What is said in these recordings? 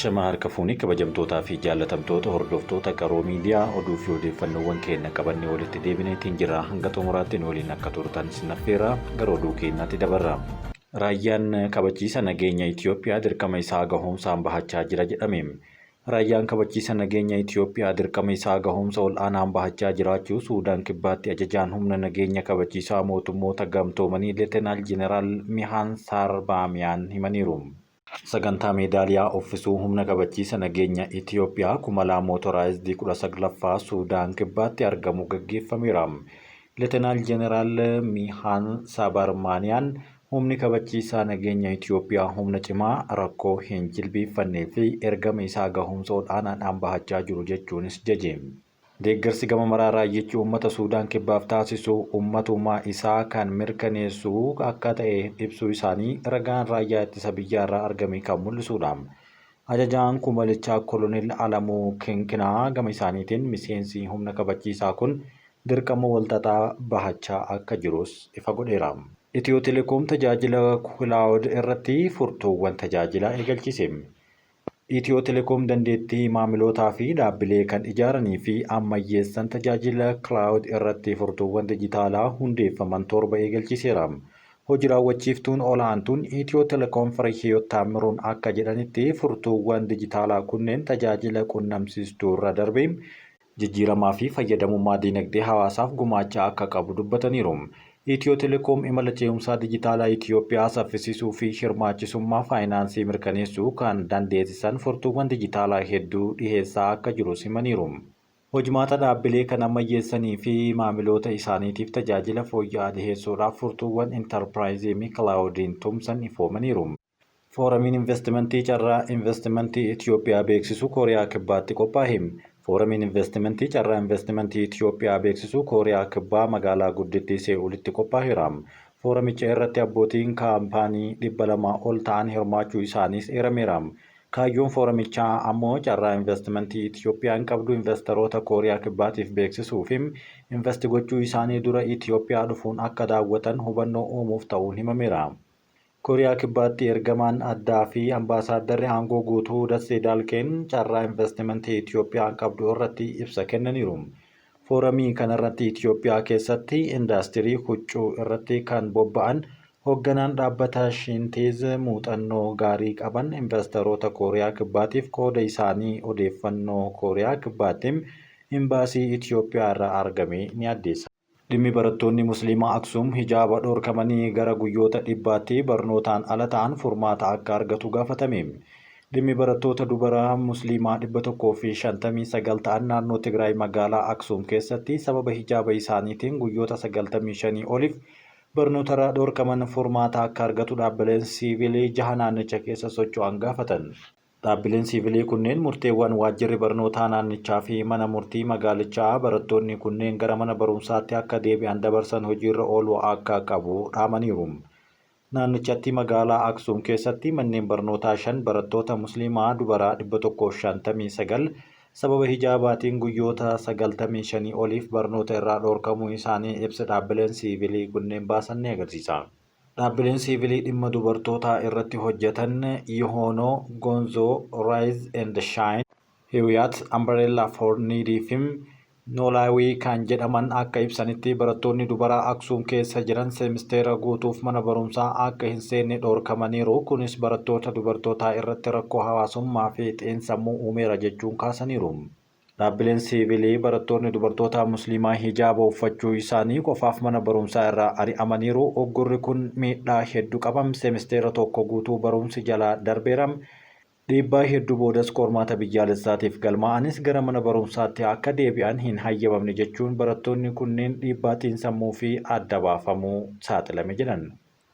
Ashamaa harka fuunii kabajamtootaa fi jaallatamtoota hordoftoota Qaroo Miidiyaa, oduu fi odeeffannoowwan keenya qabannee walitti deebineetiin jira. Hanga xumuraatti nu waliin akka turtan isin affeera. Gara oduu keenyaatti dabarra. Raayyaan kabachiisa nageenya Itiyoophiyaa dirqama isaa gahoomsaan bahachaa jira jedhame. Raayyaan kabachiisa nageenya Itiyoophiyaa dirqama isaa gahoomsa ol'aanaan bahachaa jiraachuu Suudaan Kibbaatti ajajaan humna nageenya kabachiisaa mootummoota gamtoomanii Leetenaal Jeneraal Mihaan Saarbaamiyaan himaniiru. Sagantaa meedaaliyaa uffisuu humna kabachiisa nageenya Itiyoophiyaa kumalaa mootoraayizdii 19ffaa Suudaan Kibbaatti argamu gaggeeffameera. Leetenaal Jeneraal Mihaan Saabarmaaniyaan humni kabachiisaa nageenya Itiyoophiyaa humna cimaa rakkoo hin jilbeeffannee fi ergama isaa gahumsa ol'aanaadhaan bahachaa jiru jechuunis jaje. Deeggarsi gama maraa raayyichi uummata Suudaan Kibbaaf taasisu uummatummaa isaa kan mirkaneessu akka ta'e ibsuu isaanii ragaan raayyaa ittisa biyyaarraa argame kan mul'isudha. Ajajaan kumalichaa Koloneel Alamuu Kinkinaa gama isaaniitiin miseensi humna kabachiisaa kun dirqama walxaxaa bahachaa akka jirus ifa godheera. Itiyoo Telekoom tajaajila kilaawud irratti furtuuwwan tajaajilaa eegalchiise. Itiyoo Telekoom dandeettii maamilootaa fi dhaabbilee kan ijaaranii fi ammayyeessan tajaajila kilaawud irratti furtuuwwan dijitaalaa hundeeffaman 7 eegalchiiseera. Hojii raawwachiiftuun olaantuun Itiyoo Telekoom Fireehiyoot Taammiruun akka jedhanitti furtuuwwan dijitaalaa kunneen tajaajila qunnamsiistuu irra darbee jijjiiramaa fi fayyadamummaa dinagdee hawaasaaf gumaacha akka qabu dubbataniiru. Itiyoo Telekoom imala ce'umsaa dijitaalaa Itiyoophiyaa saffisiisuu fi hirmaachisummaa faayinaansii mirkaneessuu kan dandeessisan furtuuwwan dijitaalaa hedduu dhiheessaa akka jirus himaniiru. Hojmaata dhaabbilee kan ammayyeessanii fi maamiloota isaaniitiif tajaajila fooyya'aa dhiheessuudhaaf furtuuwwan intarpiraayizii kilaawudiin tumsan ifoomaniiru. Fooramiin investimentii carraa investimentii Itiyoophiyaa beeksisu Kooriyaa Kibbaatti qophaa'e. Fooramiin investimentii carraa investimentii Itiyoophiyaa beeksisu Kooriyaa Kibbaa magaalaa guddittii See'ulitti qophaa'eera. Fooramicha irratti abbootiin kaampaanii 200 ol ta'an hirmaachuu isaaniis eerameera. Kaayyoon fooramichaa ammoo carraa investimentii Itiyoophiyaan qabdu investaroota Kooriyaa Kibbaatiif beeksisuu fi investi gochuu isaanii dura Itiyoophiyaa dhufuun akka daawwatan hubannoo uumuuf ta'uun himameera. Kooriyaa Kibbaatti ergamaan addaa fi ambaasaaddarri aangoo guutuu Dassee Daalkeen carraa investimentii Itiyoophiyaan qabdu irratti ibsa kennaniiru. Fooramii kanarratti Itiyoophiyaa keessatti indaastirii huccuu irratti kan bobba'an hoogganaan dhaabbata Shinteez muuxannoo gaarii qaban investaroota Kooriyaa Kibbaatiif qooda isaanii odeeffannoo Kooriyaa Kibbaatti imbaasii Itiyoophiyaa irraa argame ni addeessa. Dhimmi barattoonni Musliimaa Aksuum hijaaba dhorkamanii gara guyyoota 100tti barnootaan ala ta'an furmaata akka argatu gaafatame. Dhimmi barattoota dubaraa Musliimaa 159 ta'an naannoo Tigraay magaalaa Aksuum keessatti sababa hijaaba isaaniitiin guyyoota 95 oliif barnootarraa dhorkaman furmaata akka argatu dhaabbileen siivilii jaha naannicha keessa socho'an gaafatan. Dhaabbileen siivilii kunneen murteewwan waajjirri barnootaa naannichaa fi mana murtii magaalichaa barattoonni kunneen gara mana barumsaatti akka deebi'an dabarsan hojiirra ooluu akka qabu dhaamaniiru. Naannichatti magaalaa Aksuum keessatti manneen barnootaa 5 barattoota Musliimaa dubaraa 159 sababa hijaabaatiin guyyoota 95 oliif barnoota irraa dhorkamuu isaanii ibsa dhaabbileen siivilii kunneen baasan ni agarsiisa. Dhaabbileen siivilii dhimma dubartootaa irratti hojjetan Yihoonoo, Gonzoo, Rise and Shine, Hiwiyaat, Umbrella for Needy fi Noolaawii kan jedhaman akka ibsanitti barattoonni dubaraa Aksuum keessa jiran seemisteera guutuuf mana barumsaa akka hin seenne dhorkamaniiru. Kunis barattoota dubartootaa irratti rakkoo hawaasummaa fi xiinsammuu uumeera jechuun kaasaniiru. Dhaabbileen siivilii barattoonni dubartootaa Musliimaa hijaaba uffachuu isaanii qofaaf mana barumsaa irraa ari'amaniiru. Uggurri kun miidhaa hedduu qaba. Seemisteera tokko guutuu barumsi jalaa darbeera. Dhiibbaa hedduu boodas qormaata biyyaalessaatiif galmaa'anis gara mana barumsaatti akka deebi'an hin hayyamamne jechuun barattoonni kunneen dhiibbaa xiinsammuu fi adda baafamuu saaxilame jedhan.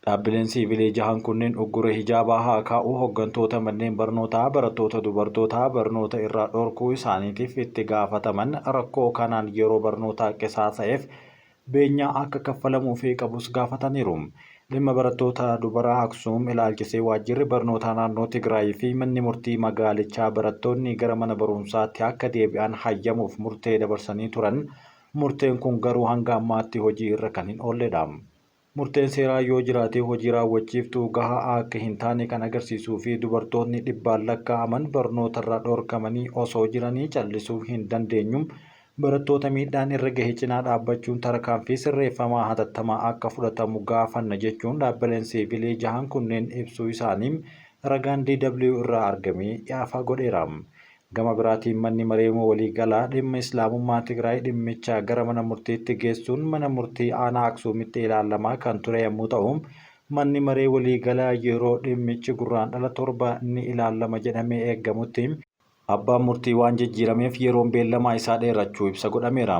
Dhaabbileen siivilii jahan kunneen uggura hijaabaa haa kaa'u, hooggantoota manneen barnootaa barattoota dubartootaa barnoota irraa dhorkuu isaaniitiif itti gaafataman rakkoo kanaan yeroo barnootaa qisaasa'eef beenyaa akka kaffalamuufii qabus gaafataniiru. Dhimma barattoota dubaraa Aksuum ilaalchisee waajjirri barnootaa naannoo Tigraay fi manni murtii magaalichaa barattoonni gara mana barumsaatti akka deebi'an hayyamuuf murtee dabarsanii turan. Murteen kun garuu hanga ammaatti hojii irra kan hin oolledha. Murteen seeraa yoo jiraate hojii raawwachiiftuu gahaa akka hin taane kan agarsiisuu fi dubartoonni dhibbaan lakkaa'aman barnootarraa dhorkamanii osoo jiranii callisuu hin dandeenyu. Barattoota miidhaan irra gahe cinaa dhaabbachuun tarkaanfii sirreeffamaa hatattamaa akka fudhatamu gaafanna jechuun dhaabbileen siivilii jahan kunneen ibsuu isaanii ragaan DW irraa argame ifa godheera. Gama biraatiin manni maree waliigalaa dhimma Islaamummaa Tigraay dhimmicha gara mana murtiitti geessuun mana murtii aanaa Aksuumitti ilaalamaa kan ture yommuu ta'u, manni maree waliigalaa yeroo dhimmichi Gurraandhala 7 ni ilaalama jedhamee eegamutti abbaan murtii waan jijjiirameef yeroon beellamaa isaa dheerachuu ibsa godhameera.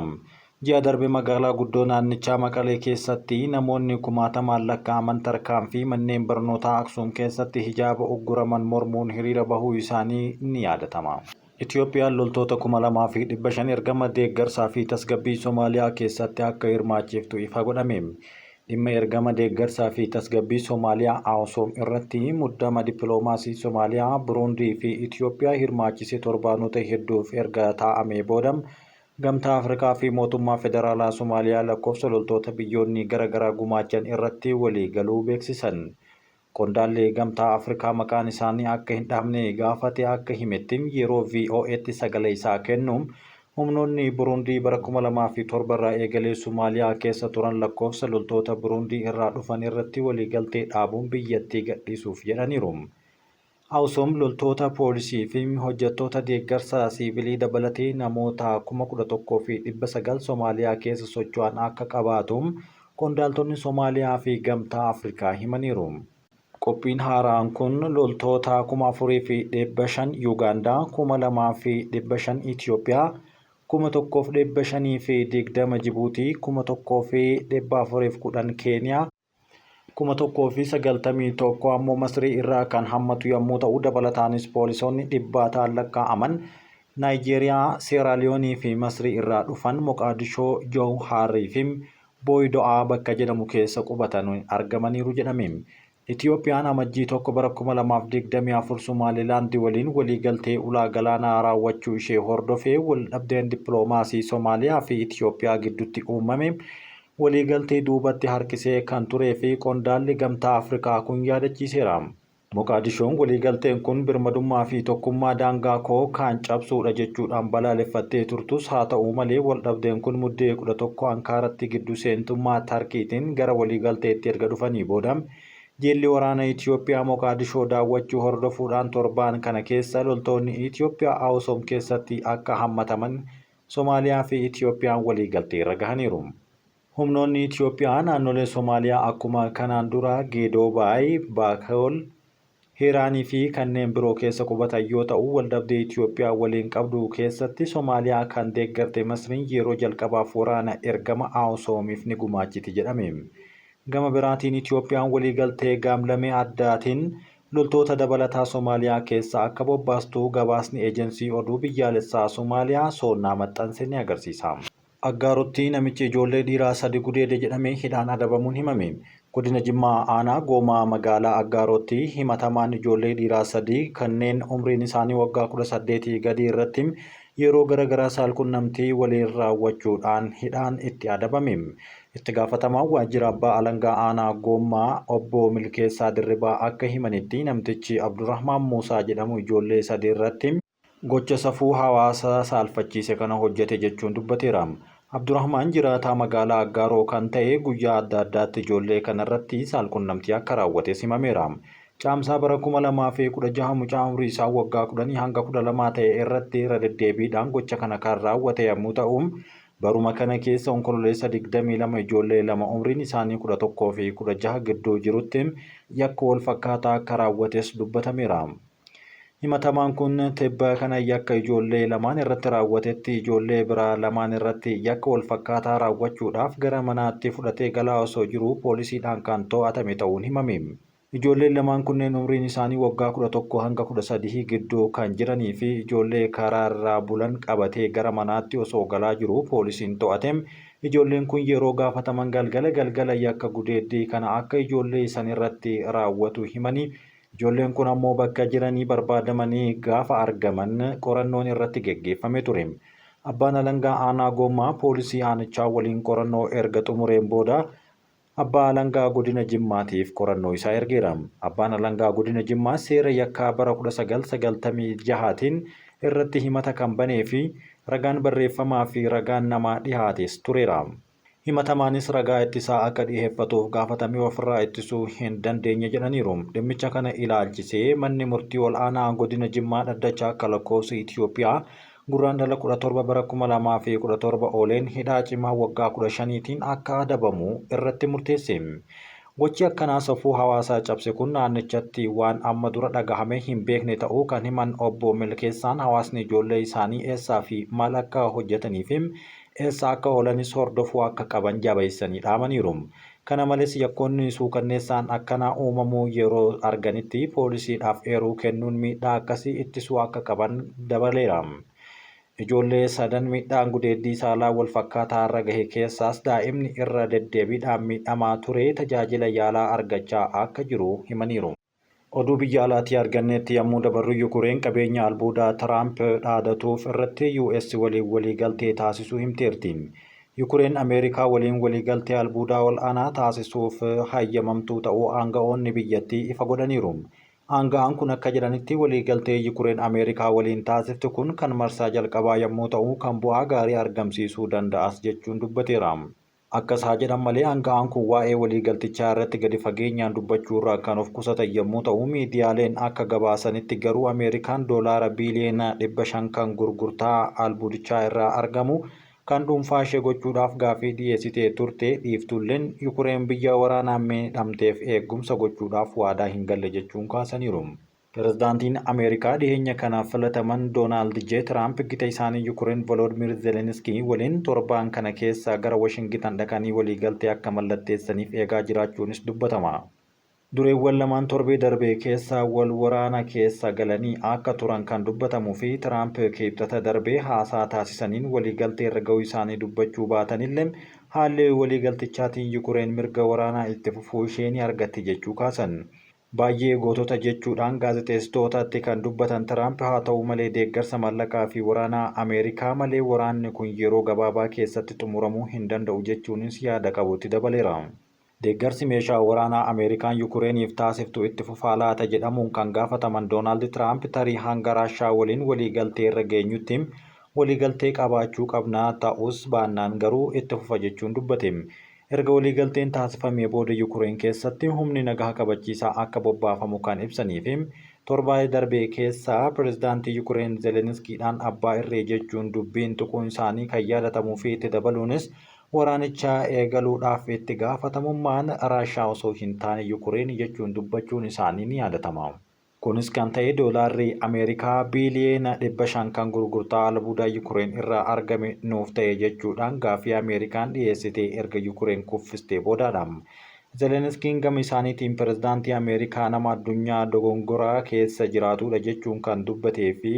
Ji'a darbe magaalaa guddoo naannichaa Maqalee keessatti namoonni kumaatamaan lakkaa'aman tarkaanfii manneen barnootaa Aksuum keessatti hijaaba ugguraman mormuun hiriira bahuu isaanii ni yaadatama. Itoophiyaan loltoota 2,500 ergama deeggarsaa fi tasgabbii Somaaliyaa keessatti akka hirmaachiftu ifa godhame. Dhimma ergama deeggarsaa fi tasgabbii Somaaliyaa AUSSOM irratti muddama dippiloomaasii Somaaliyaa, Buruundii fi Itoophiyaa hirmaachise torbaanota hedduuf erga taa'amee booda Gamtaa Afrikaa fi mootummaa federaalaa Somaaliyaa lakkoofsa loltoota biyyoonni gara garaa gumaachan irratti walii galuu beeksisan. Qondaalli Gamtaa Afrikaa maqaan isaanii akka hin dhahamne gaafate akka himetti yeroo VOAtti sagalee isaa kennu humnoonni Burundii bara 2007 irraa eegalee Somaaliyaa keessa turan lakkoofsa loltoota Burundii irraa dhufan irratti waliigaltee dhaabuun biyyattii gadhiisuuf jedhaniiru. AUSSOM loltoota poolisii fi hojjettoota deeggarsa siivilii dabalatee namoota 11,900 Somaaliyaa keessa socho'an akka qabaatu qondaaltonni Somaaliyaa fi Gamtaa Afrikaa himaniiru. Qophiin haaraan kun loltoota 4,500 Yuugaandaa, 2,500 Itoophiyaa, 1,520 Jibuutii, 1,410 Keeniyaa, 1,091 ammoo Masrii irraa kan hammatu yommuu ta'u, dabalataanis poolisoonni dhibbaataan lakkaa'aman Naayijeeriyaa, Seeraaliyoonii fi Masrii irraa dhufan Moqaadishoo, Jowhaarii fi Booyido'aa bakka jedhamu keessa qubatan argamaniiru jedhame. Itoophiyaan Amajjii 1 bara 2024 Somaalilaand waliin waliigaltee ulaa galaanaa raawwachuu ishee hordofee waldhabdeen dippiloomaasii Somaaliyaa fi Itoophiyaa gidduutti uumame waliigaltee duubatti harkisee kan turee fi qondaalli Gamtaa Afrikaa kun yaadachiiseera. Moqaadishoon waliigalteen kun birmadummaa fi tokkummaa daangaa koo kan cabsuudha jechuudhaan balaaleffattee turtus, haa ta'u malee waldhabdeen kun Muddee 11 Ankaaratti giddu seentummaa Tarkiitiin gara waliigalteetti erga dhufanii booda jilli waraana Itoophiyaa Moqaadishoo daawwachuu hordofuudhaan torbaan kana keessa loltoonni Itoophiyaa AUSSOM keessatti akka hammataman Somaaliyaa fi Itoophiyaan waliigaltee irra gahaniiru. Humnoonni Itoophiyaa naannolee Somaaliyaa akkuma kanaan dura Geedoo Baay, Baakool, Hiiraanii fi kanneen biroo keessa qubatan yoo ta'u, waldhabdee Itoophiyaa waliin qabdu keessatti Somaaliyaa kan deeggarte Masriin yeroo jalqabaaf waraana ergama AUSSOM'if ni gumaachiti jedhame. Gama biraatiin Itoophiyaan waliigaltee gaamlamee addaatiin loltoota dabalataa Somaaliyaa keessa akka bobbaastu gabaasni Ejensii Oduu Biyyaalessaa Somaaliyaa Soonnaa maxxanse ni agarsiisa. Aggaarotti namichi ijoollee dhiiraa sadi gudeede jedhame hidhaan adabamuun himame. Godina Jimmaa Aanaa Goomaa Magaalaa Aggaarootti himatamaan ijoollee dhiiraa sadi kanneen umriin isaanii waggaa 18 gadii irratti yeroo gara garaa saalqunnamtii waliin raawwachuudhaan hidhaan itti adabame. Itti gaafatamaan waajjira abbaa alangaa aanaa Goommaa obbo Milkeessaa Dirribaa akka himanitti namtichi Abdurrahmaan Muusaa jedhamu ijoollee sadi irratti gocha safuu hawaasa saalfachiise kana hojjete jechuun dubbateera. Abdurrahmaan jiraataa magaalaa Aggaaroo kan ta'e guyyaa adda addaatti ijoollee kanarratti saalqunnamtii akka raawwates himameera. Caamsaa bara 2016 mucaa umrii isaa waggaa 10 hanga 12 ta'e irratti irra deddeebiidhaan gocha kana kan raawwate yommuu ta'u, baruma kana keessa Onkololeessa 22 ijoollee lama umriin isaanii 11 fi 16 gidduu jirutti yakka wal fakkaataa akka raawwates dubbatameera. Himatamaan kun tibba kana yakka ijoollee lamaan irratti raawwatetti ijoollee biraa lamaan irratti yakka walfakkaataa raawwachuudhaaf gara manaatti fudhatee galaa osoo jiruu poolisiidhaan kan to'atame ta'uun himame. Ijoolleen lamaan kunneen umriin isaanii waggaa 11 hanga 13 gidduu kan jiranii fi ijoollee karaarraa bulan qabatee gara manaatti osoo galaa jiruu poolisiin to'ate. Ijoolleen kun yeroo gaafataman galgala galgala yakka gudeeddii kana akka ijoollee isanirratti raawwatu himanii Ijoolleen kun ammoo bakka jiranii barbaadamanii gaafa argaman qorannoon irratti geggeeffame ture. Abbaan Alangaa Aanaa Goommaa poolisii aanichaa waliin qorannoo erga xumureen booda Abbaa Alangaa Godina Jimmaatiif qorannoo isaa ergeera. Abbaan Alangaa Godina Jimmaa seera yakkaa bara 1996tiin irratti himata kan banee fi ragaan barreeffamaa fi ragaan namaa dhihaates tureera. Himatamaanis ragaa ittisaa akka dhiheeffatuuf gaafatamee ofirraa ittisuu hin dandeenye jedhaniiru. Dhimmicha kana ilaalchisee manni murtii ol'aanaa godina Jimmaa dhaddacha akka lakkoofsa Itiyoophiyaa Gurraandhala 17 bara 2017 ooleen hidhaa cimaa waggaa 15tiin akka adabamu irratti murteesse. Gochi akkanaa safuu hawaasaa cabse kun naannichatti waan amma dura dhagahamee hin beekne ta'uu kan himan Obbo Milkeessaan hawaasni ijoollee isaanii eessaa fi maal akka hojjetanii fi eessa akka oolanis hordofuu akka qaban jabeessanii dhaamaniiru. Kana malees yakkoonni suukanneessaan akkanaa uumamuu yeroo arganitti poolisiidhaaf eeruu kennuun miidhaa akkasii ittisuu akka qaban dabaleera. Ijoollee sadan miidhaan gudeeddii saalaa walfakkaataa irra gahe keessaas daa'imni irra deddeebiidhaan miidhamaa ture tajaajila yaalaa argachaa akka jiru himaniiru. Oduu biyya alaatii arganneetti yammuu dabarru Yukureen qabeenya albuudaa Tiraamp dhaadatuuf irratti US waliin waliigaltee taasisuu himteerti. Yukureen Ameerikaa waliin waliigaltee albuudaa ol'aanaa taasisuuf hayyamamtuu ta'uu aanga'oonni biyyattii ifa godhaniiru. Aanga'aan kun akka jedhanitti waliigaltee Yukureen Ameerikaa waliin taasifte kun kan marsaa jalqabaa yammuu ta'u kan bu'aa gaarii argamsiisuu danda'as jechuun dubbateera. Akkas haa jedhan malee aanga'aan kun waa'ee waliigaltichaa irratti gadi fageenyaan dubbachuurraa kan of qusatan yammuu ta'u miidiyaaleen akka gabaasanitti garuu Ameerikaan doolaara biiliyoona 500 kan gurgurtaa albuudichaa irraa argamu kan dhuunfaa ishee gochuudhaaf gaaffii dhiyeessitee turte dhiiftulleen Yukureen biyya waraanaan miidhamteef eegumsa gochuudhaaf waadaa hin galle jechuun kaasaniiru. Pirezidaantiin Ameerikaa dhiheenya kana filataman Doonaald J. Tiraamp gita isaanii Yukureen Volodimir Zelenskii waliin torbaan kana keessa gara Washingitan dhaqanii waliigaltee akka mallatteessaniif eegaa jiraachuunis dubbatama. Dureewwan lamaan torbee darbe keessa wal waraana keessa galanii akka turan kan dubbatamuu fi Tiraamp Kibxata darbe haasaa taasisaniin waliigaltee irra ga'uu isaanii dubbachuu baatanillee haalli waliigaltichaatiin Yukureen mirga waraanaa itti fufuu ishee ni argatti jechuu kaasan. Baay'ee gootota jechuudhaan gaazexeessitootatti kan dubbatan Tiraamp haa ta'u malee deeggarsa maallaqaa fi waraanaa Ameerikaa malee waraanni kun yeroo gabaabaa keessatti xumuramuu hin danda'u jechuunis yaada qabutti dabaleera. Deeggarsi meeshaa waraanaa Ameerikaan Yukureeniif taasiftu itti fufaa laata jedhamuun kan gaafataman Doonaald Tiraamp tarii hanga Raashaa waliin waliigaltee irra geenyutti waliigaltee qabaachuu qabna ta'us baannaan garuu itti fufa jechuun dubbate. Erga waliigalteen taasifamee booda Yukureen keessatti humni nagaa kabachiisaa akka bobbaafamu kan ibsanii fi torbee darbe keessa pirezidaantii Yukureen Zelenskiidhaan abbaa irree jechuun dubbiin tuquun isaanii kan yaadatamuu fi itti dabaluunis waraanicha eegaluudhaaf itti gaafatamummaan Raashaa osoo hin taane Yukureen jechuun dubbachuun isaanii ni yaadatama. Kunis kan ta'e doolaarri Ameerikaa biiliyoona 500 kan gurgurtaa albuudaa Yukureen irraa argame nuuf ta'e jechuudhaan gaaffii Ameerikaan dhiyeessite erga Yukureen kuffistee boodaadha. Zelenskiin gama isaaniitiin pirezidaantii Ameerikaa nama addunyaa dogongoraa keessa jiraatudha jechuun kan dubbatee fi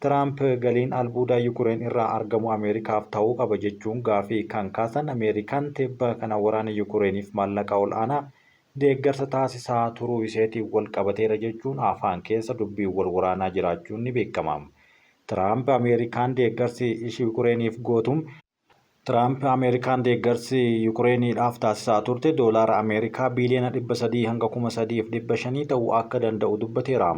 Tiraamp galiin albuudaa Yukureen irraa argamu Ameerikaaf ta'uu qaba jechuun gaaffii kan kaasan Ameerikaan tibba kana waraana Yukureeniif maallaqa ol'aanaa deeggarsa taasisaa turuu isheetiin wal qabateera jechuun afaan keessa dubbiin wal waraanaa jiraachuun ni beekama. Tiraamp Ameerikaan deeggarsi ishii Yukureeniif gootu Tiraamp Ameerikaan deeggarsi Yukureeniidhaaf taasisaa turte doolaara Ameerikaa biiliyoona 300 hanga 3,500 ta'uu akka danda'u dubbateera.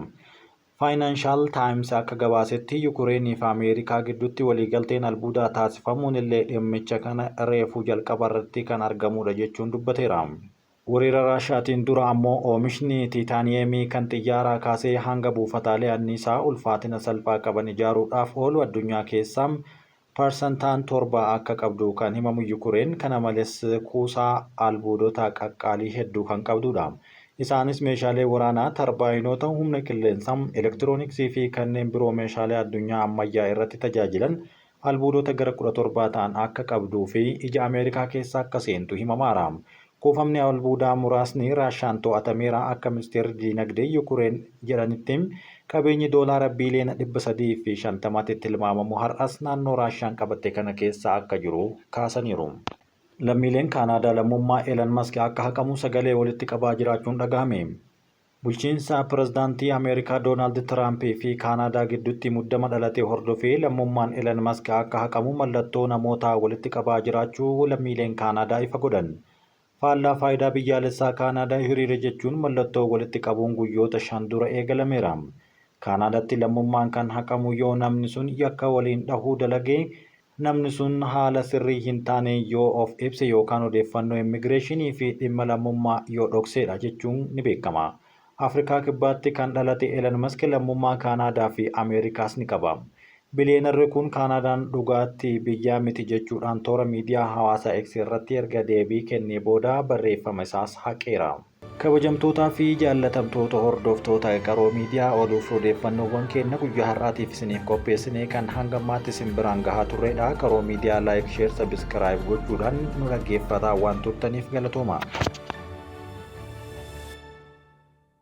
Faayinaanshaal Taayims akka gabaasetti Yukureenii fi Ameerikaa gidduutti waliigalteen albuudaa taasifamuun illee dhimmicha kana reefuu jalqaba irratti kan argamudha jechuun dubbateera. Weerara Raashaatiin dura ammoo oomishni tiitaaniyeemii kan xiyyaaraa kaasee hanga buufataalee anniisaa ulfaatina salphaa qaban ijaaruudhaaf oolu addunyaa keessaa parsantaan 7 akka qabdu kan himamu Yukureen kana malees kuusaa albuudota qaqqaalii hedduu kan qabdudha. Isaanis meeshaalee waraanaa, tarbaayinoota humna qilleensaa, elektirooniksii fi kanneen biroo meeshaalee addunyaa ammayyaa irratti tajaajilan albuudota gara 17 ta'an akka qabduu fi ija Ameerikaa keessa akka seentu himamaara. Kuufamni albuudaa muraasni Raashaan to'atameera akka ministeerri diinagdee Yukureen jedhanitti qabeenyi doolaara biiliyoona 350tti tilmaamamu har'as naannoo Raashaan qabatte kana keessa akka jiru kaasaniiru. Lammiileen Kaanaadaa lammummaa Elon Musk akka haqamu sagalee walitti qabaa jiraachuun dhagahame. Bulchiinsa pirezidaantii Ameerikaa Doonaald Tiraampii fi Kaanaadaa gidduutti muddama dhalate hordofee lammummaan Elon Musk akka haqamu mallattoo namootaa walitti qabaa jiraachuu lammiileen Kaanaadaa ifa godhan. Faallaa faayidaa biyyaalessaa Kaanaadaa hiriire jechuun mallattoo walitti qabuun guyyoota 5 dura eegalameera. Kaanaadaatti lammummaan kan haqamu yoo namni sun yakka waliin dhahuu dalage, namni sun haala sirrii hin taaneen yoo of ibse yookaan odeeffannoo immigireeshinii fi dhimma lammummaa yoo dhokseedha jechuun ni beekama. Afrikaa Kibbaatti kan dhalate Elon Musk lammummaa Kaanaadaa fi Ameerikaas ni qaba. Biliyeenarri kun Kaanaadaan dhugaatti biyya miti jechuudhaan toora miidiyaa hawaasaa X irratti erga deebii kennee booda barreeffama isaas haqeera. Kabajamtootaa fi jaallatamtoota hordoftoota Qaroo Miidiyaa, oduuf odeeffannoowwan keenya guyyaa har'aatiif isiniif qopheessine kan hanga ammaatti isin biraan gahaa turredha. Qaroo Miidiyaa like, share, subscribe gochuudhaan nu dhaggeeffataa waan turtaniif galatooma.